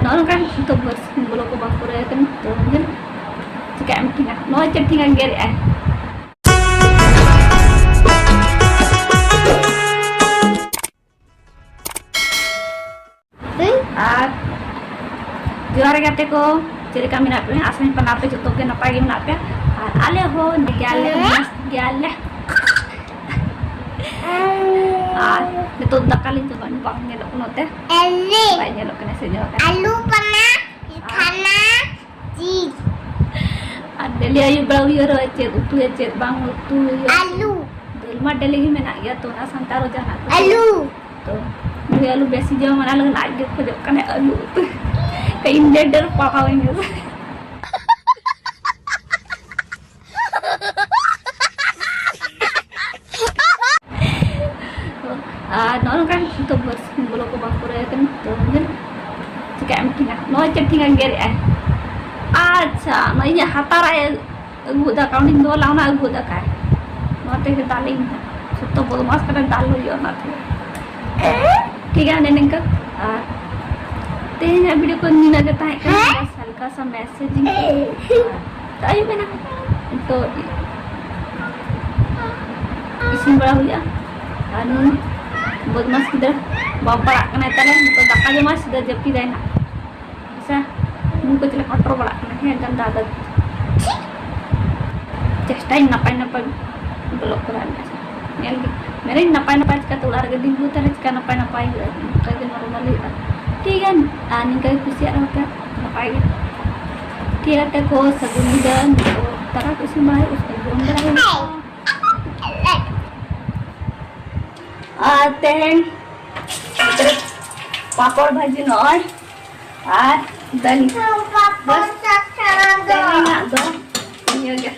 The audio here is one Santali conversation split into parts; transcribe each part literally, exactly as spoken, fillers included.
ᱱᱚᱜᱼᱚ ᱱᱚᱝᱠᱟᱱ ᱱᱤᱛᱚᱜ ᱵᱟᱨᱥᱤᱧ ᱵᱚᱞᱚ ᱠᱚ ᱵᱟᱝ ᱯᱩᱨᱟᱹᱣ ᱟᱠᱟᱱᱟ, ᱛᱚ ᱧᱮᱞ ᱪᱤᱠᱟᱹ ᱮᱢ ᱴᱷᱤᱠᱟ, ᱱᱚᱜᱼᱚᱭ ᱪᱮᱫ ᱴᱷᱤᱠᱟ ᱜᱮᱨᱮᱫ ᱟᱭ᱾ ᱟᱨ ᱡᱚᱦᱟᱨ ᱜᱟᱛᱮ ᱠᱚ, ᱪᱮᱫ ᱞᱮᱠᱟ ᱢᱮᱱᱟᱜ ᱯᱮᱭᱟ? ᱟᱥᱟᱧ ᱠᱟᱱᱟ ᱟᱯᱮ ᱡᱚᱛᱚ ᱜᱮ ᱱᱟᱯᱟᱭ ᱜᱮ ᱢᱮᱱᱟᱜ ᱯᱮᱭᱟ᱾ ᱟᱨ ᱟᱞᱮ ᱦᱚᱸ ᱜᱮᱭᱟᱞᱮ, ᱢᱚᱡᱽ ᱜᱮᱭᱟᱞᱮ᱾ ᱟᱨ ᱱᱤᱛᱚᱜ ᱫᱟᱠᱟ ᱞᱤᱧ ᱡᱚᱢᱟ, ᱵᱟᱝ ᱧᱮᱞᱚᱜ ᱠᱟᱱᱟ ᱱᱚᱛᱮ᱾ ᱟᱞᱩ᱾ ᱵᱟᱭ ᱧᱮᱞᱚᱜ ᱠᱟᱱᱟ, ᱥᱮ ᱧᱮᱞᱚᱜ ᱠᱟᱱᱟ? ᱟᱞᱩ ᱠᱟᱱᱟ, ᱠᱷᱟᱱᱟ, ᱪᱤᱡ᱾ ᱟᱨ ᱰᱮᱞᱤ ᱟᱹᱭᱩᱵ ᱵᱮᱲᱟ ᱩᱭᱦᱟᱹᱨᱚᱜᱼᱟ, ᱪᱮᱫ ᱩᱛᱩᱭᱟ, ᱪᱮᱫ ᱵᱟᱝ ᱩᱛᱩ ᱦᱩᱭᱩᱜᱼᱟ᱾ ᱟᱞᱩ᱾ ᱫᱟᱹᱞ ᱢᱟ ᱰᱮᱞᱤ ᱜᱮ ᱢᱮᱱᱟᱜ ᱜᱮᱭᱟ, ᱛᱚ ᱚᱱᱟ ᱥᱟᱱᱛᱟᱲ ᱦᱚᱸ ᱡᱟᱦᱟᱱᱟᱜ ᱠᱚ ᱟᱞᱩ᱾ ᱛᱚ ᱱᱩᱭ ᱟᱞᱩ ᱵᱮᱥᱤ ᱡᱚᱢ, ᱚᱱᱟ ᱞᱟᱹᱜᱤᱫ ᱟᱡ ᱜᱮ ᱠᱷᱚᱡᱚᱜ ᱠᱟᱱᱟᱭ ᱟᱞᱩ ᱩᱛᱩ᱾ ᱤᱧ ᱰᱮ ᱰᱮᱨ ᱯᱟᱲᱦᱟᱣ ᱤᱧ ᱢᱮ᱾ ᱟᱨ ᱱᱚᱜᱼᱚ ᱱᱚᱝᱠᱟᱱ ᱱᱤᱛᱚᱜ ᱵᱟᱨᱥᱤᱧ ᱵᱚᱞᱚ ᱠᱚ ᱵᱟᱝ ᱯᱩᱨᱟᱹᱣ ᱟᱠᱟᱱᱟ, ᱛᱚ ᱧᱮᱞ ᱪᱤᱠᱟᱹ ᱮᱢ ᱴᱷᱤᱠᱟ, ᱱᱚᱜᱼᱚᱭ ᱪᱮᱫ ᱴᱷᱤᱠᱟ ᱜᱮᱨᱮᱫ ᱟᱭ᱾ ᱟᱪᱪᱷᱟ, ᱱᱚᱜᱼᱚᱭ ᱤᱧᱟᱹᱜ ᱦᱟᱛᱟᱨ ᱟᱭ ᱟᱹᱜᱩ ᱫᱟ, ᱠᱟᱹᱣᱰᱤᱧ ᱫᱚᱦᱚ ᱞᱮᱫᱟ, ᱚᱱᱟ ᱟᱹᱜᱩ ᱫᱟ ᱠᱟᱭ᱾ ᱱᱚᱣᱟ ᱛᱮᱜᱮ ᱫᱟᱞ ᱤᱧ ᱦᱟᱸᱜ᱾ ᱡᱚᱛᱚ ᱵᱚᱫᱢᱟᱥ ᱠᱟᱱᱟ, ᱫᱟᱞ ᱦᱩᱭᱩᱜᱼᱟ ᱚᱱᱟ ᱛᱮᱜᱮ᱾ ᱴᱷᱤᱠ ᱜᱮᱭᱟ, ᱚᱱᱮ ᱱᱤᱝᱠᱟᱹ᱾ ᱟᱨ ᱛᱮᱦᱮᱧᱟᱜ ᱵᱷᱤᱰᱤᱭᱳ ᱠᱚ ᱱᱤᱱᱟᱹᱜ ᱜᱮ ᱛᱟᱦᱮᱸ ᱠᱟᱱᱟ᱾ ᱦᱮᱸ? ᱵᱟᱥ ᱦᱟᱞᱠᱟ ᱥᱟ ᱢᱮᱥᱮᱡᱤᱝ ᱠᱚ᱾ ᱟᱨ ᱟᱹᱭᱩᱵ ᱮᱱᱟ᱾ ᱱᱤᱛᱚᱜ ᱤᱥᱤᱱ ᱵᱟᱲᱟ ᱦᱩᱭᱩᱜᱼᱟ᱾ ᱟᱨ ᱱᱩᱱ ᱵᱚᱫᱢᱟᱥ ᱜᱤᱫᱽᱨᱟᱹ ᱵᱟᱢ ᱯᱟᱲᱟᱜ ᱠᱟᱱᱟᱭ ᱛᱟᱞᱮ, ᱱᱤᱛᱚᱜ ᱫᱟᱠᱟ ᱡᱚᱢᱟᱭ, ᱥᱤᱫᱷᱟᱹ ᱡᱟᱹᱯᱤᱫᱟᱭ ᱦᱟᱸᱜ᱾ ᱟᱪᱪᱷᱟ, ᱢᱩ ᱠᱚ ᱪᱮᱫ ᱞᱮᱠᱟ ᱚᱴᱚᱨ ᱵᱟᱲᱟᱜ ᱠᱟᱱᱟ, ᱦᱮᱸ, ᱜᱟᱱᱫᱟ ᱟᱫᱚ᱾ ᱪᱮᱥᱴᱟᱭᱟᱹᱧ ᱱᱟᱯᱟᱭ ᱱᱟᱯᱟᱭ ᱵᱞᱚᱜ ᱠᱚᱨᱟᱣ ᱨᱮᱱᱟᱜ᱾ ᱧᱮᱞ ᱜᱮ, ᱢᱮᱱᱟᱹᱧ ᱱᱟᱯᱟᱭ ᱱᱟᱯᱟᱭ ᱪᱤᱠᱟᱹᱛᱮ ᱚᱲᱟᱜ ᱨᱮᱜᱮ ᱫᱤᱱ ᱵᱷᱳᱨ ᱛᱟᱦᱮᱱᱟ, ᱪᱤᱠᱟ ᱱᱟᱯᱟᱭ ᱱᱟᱯᱟᱭ ᱦᱩᱭᱩᱜᱼᱟ, ᱚᱱᱠᱟ ᱜᱮ ᱱᱚᱨᱢᱟᱞ ᱦᱩᱭᱩᱜᱼᱟ᱾ ᱴᱷᱤᱠ ᱜᱮᱭᱟ, ᱟᱨ ᱱᱤᱝᱠᱟᱹ ᱜᱮ ᱠᱩᱥᱤᱭᱟᱜ ᱨᱮᱦᱚᱸ ᱯᱮ ᱱᱟᱯᱟᱭ ᱜᱮ᱾ ᱴᱷᱤᱠ ᱜᱮᱭᱟ, ᱜᱟᱛᱮ ᱠᱚ, ᱥᱟᱹᱜᱩᱱ ᱧᱤᱫᱟᱹ᱾ ᱫᱟᱠᱟ ᱠᱚ ᱤᱥᱤᱱ ᱵᱟᱲᱟ ᱦᱩᱭᱩᱜᱼᱟ, ᱡᱚᱢ ᱵᱟᱲᱟ ᱦᱩᱭᱩᱜᱼᱟ᱾ ᱟᱨ ᱛᱮᱦᱮᱧ ᱯᱟᱯᱚᱲ ᱵᱷᱟᱹᱡᱤ ᱱᱚᱜᱼᱚᱭ, ᱟᱨ ᱫᱟᱹᱞ᱾ ᱵᱟᱥ, ᱛᱮᱦᱮᱧᱟᱜ ᱫᱚ ᱱᱤᱭᱟᱹ ᱜᱮ᱾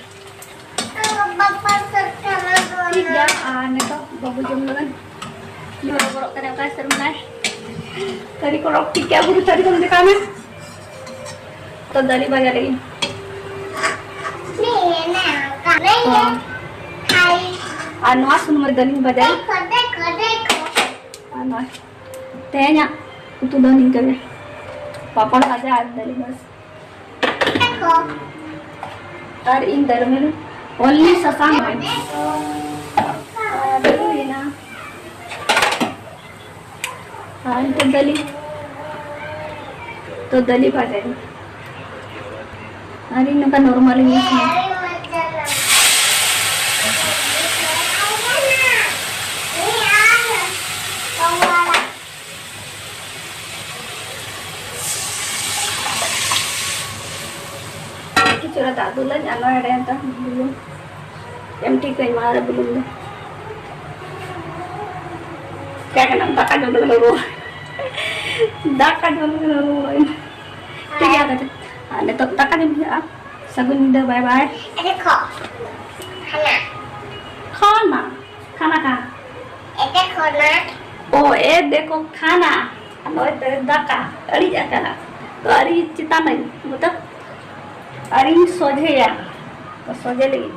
ᱴᱷᱤᱠ ᱜᱮᱭᱟ, ᱟᱨ ᱱᱤᱛᱚᱜ ᱵᱟᱹᱵᱩ ᱡᱚᱢ ᱞᱟᱹᱜᱤᱫ ᱡᱚᱢ ᱵᱚᱨᱚᱜ ᱠᱟᱱᱟ, ᱚᱠᱟ ᱥᱮᱫ ᱢᱮᱱᱟᱭ? ᱛᱟᱹᱨᱤ ᱠᱚ ᱨᱚᱜ ᱴᱷᱤᱠ ᱜᱮᱭᱟ, ᱵᱩᱨᱩ ᱛᱟᱹᱨᱤ ᱠᱚ ᱫᱮᱠᱷᱟᱣ ᱢᱮ᱾ ᱛᱚ ᱫᱟᱹᱞᱤ ᱵᱷᱟᱡᱟ ᱞᱟᱹᱜᱤᱫ᱾ ᱟᱨ ᱱᱚᱣᱟ ᱥᱩᱱᱩᱢ ᱨᱮ ᱫᱟᱹᱞᱤᱧ ᱵᱷᱟᱡᱟᱭᱟ᱾ ᱟᱨ ᱱᱚᱣᱟ ᱛᱮᱦᱮᱧᱟᱜ ᱩᱛᱩ ᱫᱚ ᱱᱤᱝᱠᱟᱹ ᱜᱮ᱾ ᱯᱟᱯᱚᱲ ᱵᱷᱟᱡᱟ ᱟᱨ ᱫᱟᱹᱞ ᱵᱟᱥ᱾ ᱟᱨ ᱤᱧ ᱫᱟᱹᱞ ᱢᱮ ᱚᱱᱞᱤ ᱥᱟᱥᱟᱝ ᱢᱮ᱾ ᱟᱨ ᱦᱩᱭᱱᱟ᱾ ᱟᱨ ᱱᱤᱛᱚᱜ ᱫᱟᱹᱞᱤ, ᱛᱚ ᱫᱟᱹᱞᱤ ᱵᱷᱟᱡᱟᱭ ᱢᱮ᱾ ᱟᱨ ᱤᱧ ᱱᱚᱝᱠᱟ ᱱᱚᱨᱢᱟᱞ ᱤᱧ ᱤᱥᱤᱱᱟ᱾ ᱠᱤᱪᱷᱩ ᱨᱮ ᱫᱟᱜ ᱫᱩᱞᱟᱹᱧ ᱟᱨ ᱱᱚᱰᱮ ᱫᱚ ᱵᱩᱞᱩᱝ ᱮᱢ ᱴᱷᱤᱠ ᱟᱹᱧ ᱢᱟ ᱨᱮ ᱵᱩᱞᱩᱝ ᱫᱚ᱾ ᱪᱮᱫ ᱠᱟᱱᱟ? ᱫᱟᱠᱟ ᱡᱚᱢ ᱞᱟᱹᱜᱤᱫ ᱨᱩᱣᱟᱹᱲ᱾ ᱫᱟᱠᱟ ᱡᱚᱢ ᱞᱟᱹᱜᱤᱫ ᱨᱩᱣᱟᱹᱲ᱾ ᱴᱷᱤᱠ ᱜᱮᱭᱟ, ᱟᱨ ᱱᱤᱛᱚᱜ ᱫᱟᱠᱟ ᱡᱚᱢ ᱦᱩᱭᱩᱜᱼᱟ᱾ ᱥᱟᱹᱜᱩᱱ ᱧᱤᱫᱟᱹ, ᱵᱟᱭ ᱵᱟᱭ᱾ ᱮ ᱫᱮᱠᱷᱚ, ᱠᱷᱟᱱᱟ᱾ ᱠᱷᱟᱱᱟ? ᱠᱷᱟᱱᱟ ᱠᱷᱟᱱᱟ᱾ ᱮ ᱫᱮᱠᱷᱚ ᱱᱟ᱾ ᱳ, ᱮ ᱫᱮᱠᱷᱚ ᱠᱷᱟᱱᱟ᱾ ᱟᱨ ᱱᱚᱜᱼᱚᱭ ᱛᱚ ᱫᱟᱠᱟ ᱟᱹᱲᱤᱡ ᱟᱠᱟᱱᱟ᱾ ᱛᱚ ᱟᱹᱲᱤ ᱪᱮᱛᱟᱱᱟᱹᱧ, ᱢᱚᱛᱞᱚᱵ ᱟᱹᱲᱤᱧ ᱥᱚᱡᱷᱮᱭᱟ᱾ ᱛᱚ ᱥᱚᱡᱷᱮ ᱞᱟᱹᱜᱤᱫ